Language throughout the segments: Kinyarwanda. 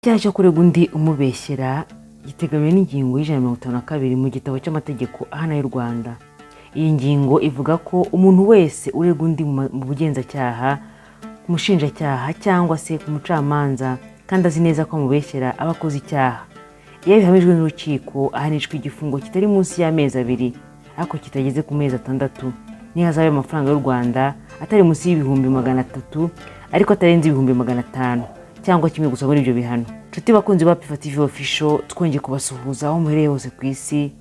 Icyaha cyo kurega undi umubeshyera giteganywa n'ingingo ya 152 mu gitabo cy'amategeko ahana y'u Rwanda. Iyi ngingo ivuga ko umuntu wese urega undi mu bugenzacyaha, ku mushinjacyaha cyangwa se ku mucamanza kandi azi neza ko amubeshyera, aba akoze icyaha. Iyo bihamijwe n'urukiko, ahanishwa igifungo kitari munsi y'amezi 2 ariko kitageze ku mezi 6, n'ihazabu y'amafaranga y'u Rwanda atari munsi ya 300,000 ariko atarenze 500,000, cyangwa kimwe gusa muri ibyo bihano. Nshuti bakunzi ba Pifa TV Official, twongeye kubasuhuza aho muherereye hose ku isi.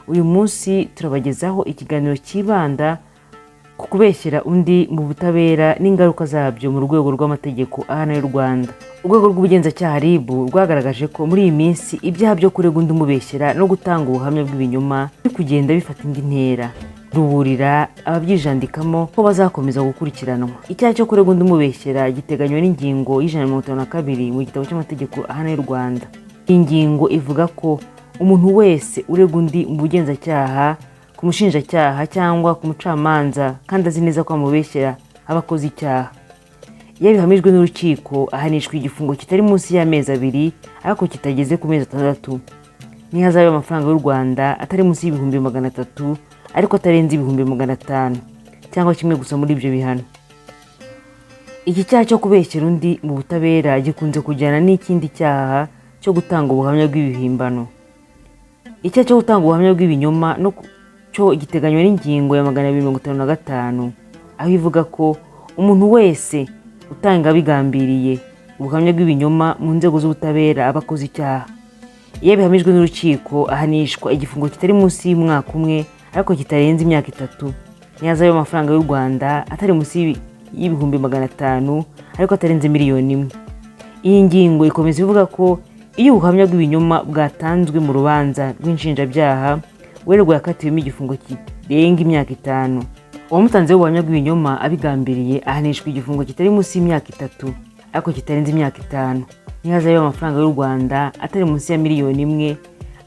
Uyu munsi turabagezaho ikiganiro cyibanda ku kubeshyera undi mu butabera n'ingaruka zabyo mu rwego rw'amategeko ahana y'u Rwanda. Urwego rw'ubugenzacyaha RIB rwagaragaje ko muri iyi minsi ibyaha byo kurega undi umubeshyera no gutanga ubuhamya bw'ibinyoma biri kugenda bifata indi ntera, ruburira ababyijandikamo ko bazakomeza gukurikiranwa. Icyaha cyo kurega undi umubeshyera giteganywa n'ingingo ya 152 mu gitabo cy'amategeko ahana y'u Rwanda. Iyi ngingo ivuga ko umuntu wese urega undi mu bugenzacyaha, ku mushinjacyaha cyangwa ku mucamanza kandi azi neza ko amubeshyera, aba akoze icyaha. Iyo bihamijwe n'urukiko, ahanishwa igifungo kitari munsi y'amezi 2 ariko kitageze ku mezi 6, n'ihazabu y'amafaranga y'u Rwanda atari munsi ya 300,000 ariko atarenze 500,000, cyangwa kimwe gusa muri ibyo bihano. Iki cyaha cyo kubeshyera undi mu butabera gikunze kujyana n'ikindi cyaha cyo gutanga ubuhamya bw'ibihimbano. Icyaha cyo gutanga ubuhamya bw'ibinyoma no cyo giteganywa n'ingingo ya 255, aho ivuga ko umuntu wese utanga bigambiriye ubuhamya bw'ibinyoma mu nzego z'ubutabera aba akoze icyaha. Iyo bihamijwe n'urukiko, ahanishwa igifungo kitari munsi y'umwaka umwe ariko kitarenze imyaka 3, n'ihazabu y'amafaranga y'u Rwanda atari munsi ya 500,000 ariko atarenze 1,000,000. Iyi ngingo ikomeza ivuga ko iyo ubuhamya bw'ibinyoma bwatanzwe mu rubanza rw'inshinjabyaha, uregwa yakatiwemo igifungo kirenga imyaka 5, uwamutanzeho ubuhamya bw'ibinyoma abigambiriye ahanishwa igifungo kitari munsi y'imyaka 3 ariko kitarenze imyaka 5, n'ihazabu y'amafaranga y'u Rwanda atari munsi ya 1,000,000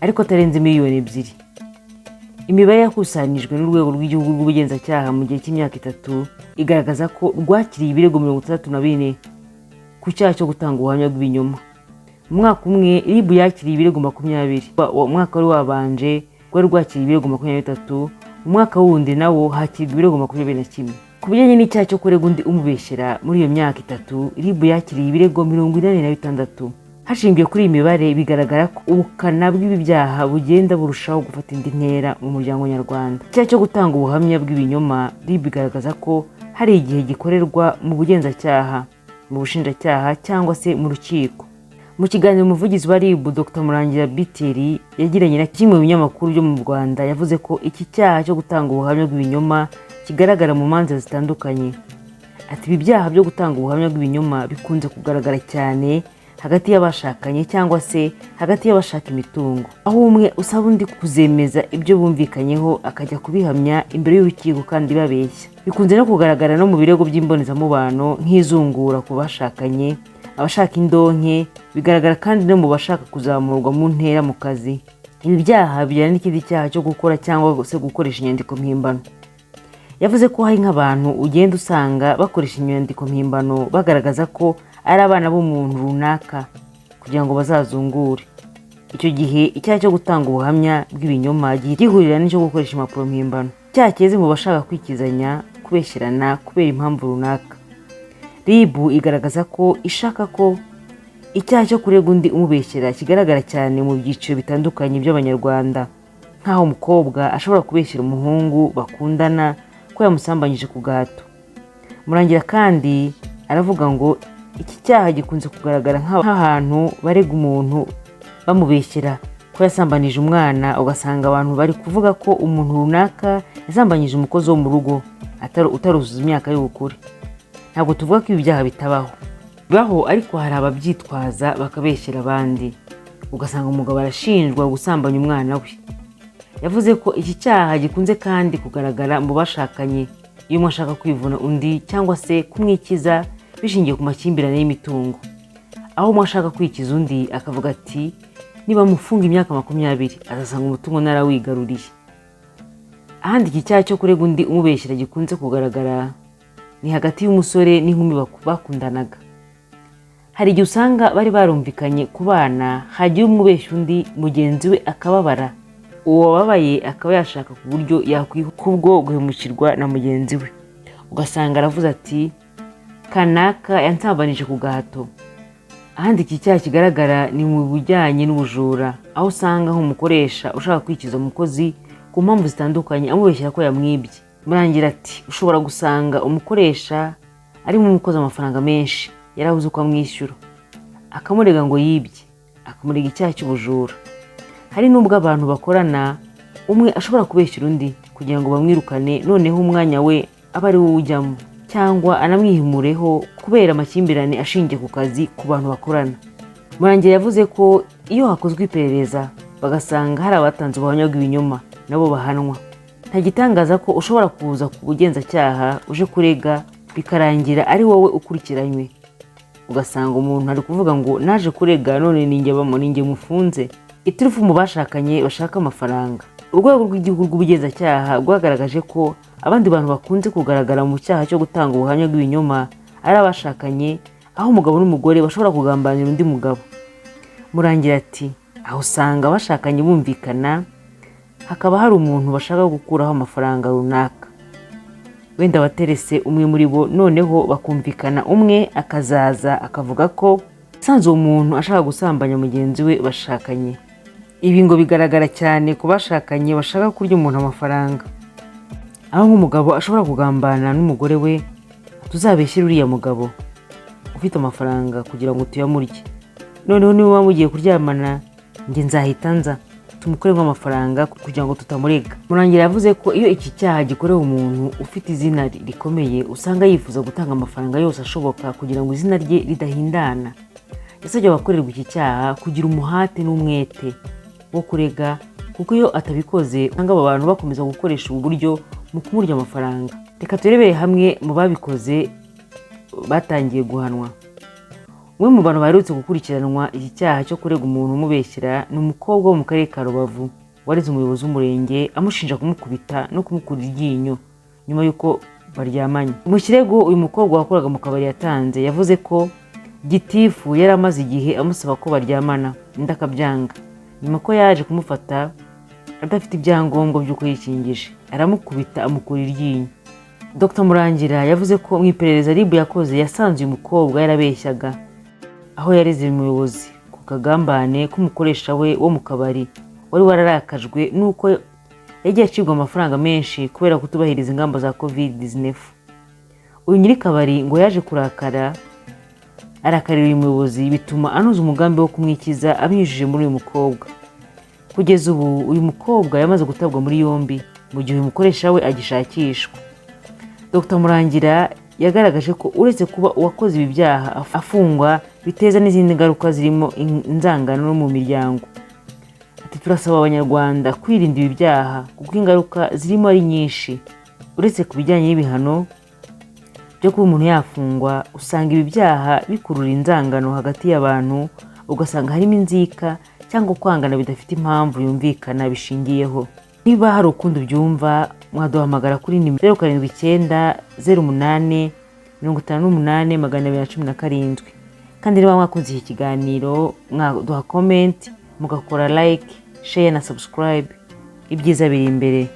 ariko atarenze 2,000,000. Imibare yakusanyijwe n'Urwego rw'Igihugu rw'Ubugenzacyaha mu gihe cy'imyaka 3 igaragaza ko rwakiriye ibirego 64 ku cyaha cyo gutanga ubuhamya bw'ibinyoma. Mu mwaka umwe, RIB yakiriye ibirego 20. Umwaka wari wabanje rwari rwakiriye ibirego 23. Mu mwaka wundi nawo hakirwa ibirego 21. Ku bijyanye n'icyaha cyo kurega undi umubeshyera, muri iyo myaka 3 RIB yakiriye ibirego 86. Hashingiwe kuri iyi mibare, bigaragara ko ubukana bw'ibi byaha bugenda burushaho gufata indi ntera mu muryango nyarwanda. Icyaha cyo gutanga ubuhamya bw'ibinyoma, RIB igaragaza ko hari igihe gikorerwa mu bugenzacyaha, mu bushinjacyaha cyangwa se mu rukiko. Mu kiganiro umuvugizi wa RIB, Dr Murangira Biteri, yagiranye na kimwe mu binyamakuru byo mu Rwanda, yavuze ko iki cyaha cyo gutanga ubuhamya bw'ibinyoma kigaragara mu manza zitandukanye. Ati: "Ibi byaha byo gutanga ubuhamya bw'ibinyoma bikunze kugaragara cyane hagati y'abashakanye cyangwa se hagati y'abashaka imitungo, aho umwe usaba undi kuzemeza ibyo bumvikanyeho, akajya kubihamya imbere y'urukiko kandi babeshya. Bikunze no kugaragara no mu birego by'imbonezamubano nk'izungura ku bashakanye, abashaka indonke. Bigaragara kandi no mu bashaka kuzamurwa mu ntera mu kazi. Ibi byaha bijyana n'ikindi cyaha cyo gukora cyangwa se gukoresha inyandiko mpimbano." Yavuze ko hari nk'abantu ugenda usanga bakoresha inyandiko mpimbano bagaragaza ko ari abana b'umuntu runaka kugira ngo bazazungure. Icyo gihe icyaha cyo gutanga ubuhamya bw'ibinyoma gihurira n'icyo gukoresha impapuro mpimbano. Icyaha cyeze mu bashaka kwikizanya, kubeshyerana kubera impamvu runaka. RIB igaragaza ko ishaka ko icyaha cyo kurega undi umubeshyera kigaragara cyane mu byiciro bitandukanye by'Abanyarwanda, nk'aho umukobwa ashobora kubeshyera umuhungu bakundana ko yamusambanyije ku gahato. Murangira kandi aravuga ngo iki cyaha gikunze kugaragara nk'ahantu barega umuntu bamubeshyera ko yasambanije umwana, ugasanga abantu bari kuvuga ko umuntu runaka yasambanyije umukozi wo mu rugo utaruzuza imyaka y'ubukure. Ntabwo tuvuga ko ibi byaha bitabaho, bibaho, ariko hari ababyitwaza bakabeshyera abandi, ugasanga umugabo arashinjwa gusambanya umwana we. Yavuze ko iki cyaha gikunze kandi kugaragara mu bashakanye, iyo umwe ashaka kwivuna undi cyangwa se kumwikiza bishingiye ku makimbirane y'imitungo, aho umwe ashaka kwikiza undi akavuga ati: "Niba mufunga imyaka 20 azasanga umutungo narawigaruriye." Ahandi iki cyaha cyo kurega undi umubeshyera gikunze kugaragara ni hagati y'umusore n'inkumi bakundanaga. Hari igihe usanga bari barumvikanye ku bana, hagira umwe ubeshya undi, mugenzi we akababara, uwo wababaye akaba yashaka ku buryo yakwiha kubwo guhemukirwa na mugenzi we. Ugasanga aravuze ati kanaka yansambanije ku gahato. Ahandi iki cyaha kigaragara ni mu bijyanye n'ubujura, aho usanga nk'umukoresha ushaka kwikiza umukozi ku mpamvu zitandukanye amubeshyira ko yamwibye. Murangira ati ushobora gusanga umukoresha arimo umukozi amafaranga menshi, yarabuze uko amwishyura, akamurega ngo yibye, akamurega icyaha cy'ubujura. Hari n'ubwo abantu bakorana umwe ashobora kubeshyira undi kugira ngo bamwirukane, noneho umwanya we abe ari wo ujyamo, cyangwa anamwihimureho kubera amakimbirane ashingiye ku kazi ku bantu bakorana. Murangira yavuze ko iyo hakozwe iperereza bagasanga hari abatanze ubuhamya bw'ibinyoma nabo bahanwa. Nta gitangaza ko ushobora kuza ku bugenzacyaha uje kurega bikarangira ari wowe ukurikiranywe, ugasanga umuntu ari kuvuga ngo naje kurega none ninjye bamo ninjye mufunze. Iturufu mu bashakanye bashaka amafaranga. Urwego rw'Igihugu rw'Ubugenzacyaha rwagaragaje ko abandi bantu bakunze kugaragara mu cyaha cyo gutanga ubuhamya bw'ibinyoma ari abashakanye, aho umugabo n'umugore bashobora kugambanira undi mugabo. Murangira ati aho usanga abashakanye bumvikana, hakaba hari umuntu bashaka gukuraho amafaranga runaka, wenda baterese umwe muri bo, noneho bakumvikana umwe akazaza akavuga ko asanze uwo muntu ashaka gusambanya mugenzi we bashakanye. Ibi ngo bigaragara cyane ku bashakanye bashaka kurya umuntu amafaranga, aho nk'umugabo ashobora kugambana n'umugore we, tuzabeshyire uriya mugabo ufite amafaranga kugira ngo tuyamurye, noneho niba mugiye kuryamana njye nzahita nza tumukuremo amafaranga kugira ngo tutamurega. Murangira yavuze ko iyo iki cyaha gikorewe umuntu ufite izina rikomeye, usanga yifuza gutanga amafaranga yose ashoboka kugira ngo izina rye ridahindana. Yasabye abakorerwa iki cyaha kugira umuhate n'umwete wo kurega, kuko iyo atabikoze usanga aba bantu bakomeza gukoresha ubu buryo mu kumurya amafaranga. Reka turebere hamwe mu babikoze batangiye guhanwa. Umwe mu bantu baherutse gukurikiranwa iki cyaha cyo kurega umuntu umubeshyera ni umukobwa wo mu karere ka Rubavu wareze umuyobozi w'umurenge amushinja kumukubita no kumukura iryinyo nyuma y'uko baryamanye. Mu kirego uyu mukobwa wakoraga mu kabari yatanze, yavuze ko gitifu yari amaze igihe amusaba ko baryamana undi akabyanga, nyuma ko yaje kumufata adafite ibyangombwa by'uko yikingije, aramukubita amukura iryinyo. Dr Murangira yavuze ko mu iperereza RIB yakoze yasanze uyu mukobwa yarabeshyaga, aho yareze umuyobozi ku kagambane k'umukoresha we wo mu kabari wari wararakajwe n'uko yagiye acibwa amafaranga menshi kubera kutubahiriza ingamba za COVID-19. Uyu nyir'ikabari ngo yaje kurakara, arakarira uyu muyobozi, bituma anoza umugambi wo kumwikiza abinyujije muri uyu mukobwa. Kugeza ubu uyu mukobwa yamaze gutabwa muri yombi, mu gihe uyu mukoresha we agishakishwa. Dr Murangira yagaragaje ko uretse kuba uwakoze ibi byaha afungwa, biteza n'izindi ngaruka zirimo inzangano mu miryango. Ati turasaba Abanyarwanda kwirinda ibi byaha kuko ingaruka zirimo ari nyinshi. Uretse ku bijyanye n'ibihano byo kuba umuntu yafungwa, usanga ibi byaha bikurura inzangano hagati y'abantu, ugasanga harimo inzika cyangwa kwangana bidafite impamvu yumvikana bishingiyeho. Niba hari ukundi ubyumva, mwaduhamagara kuri nimero 079 08 58 217. Kandi niba mwakunze iki kiganiro, mwaduha comment, mugakora like, share na subscribe. Ibyiza biri imbere.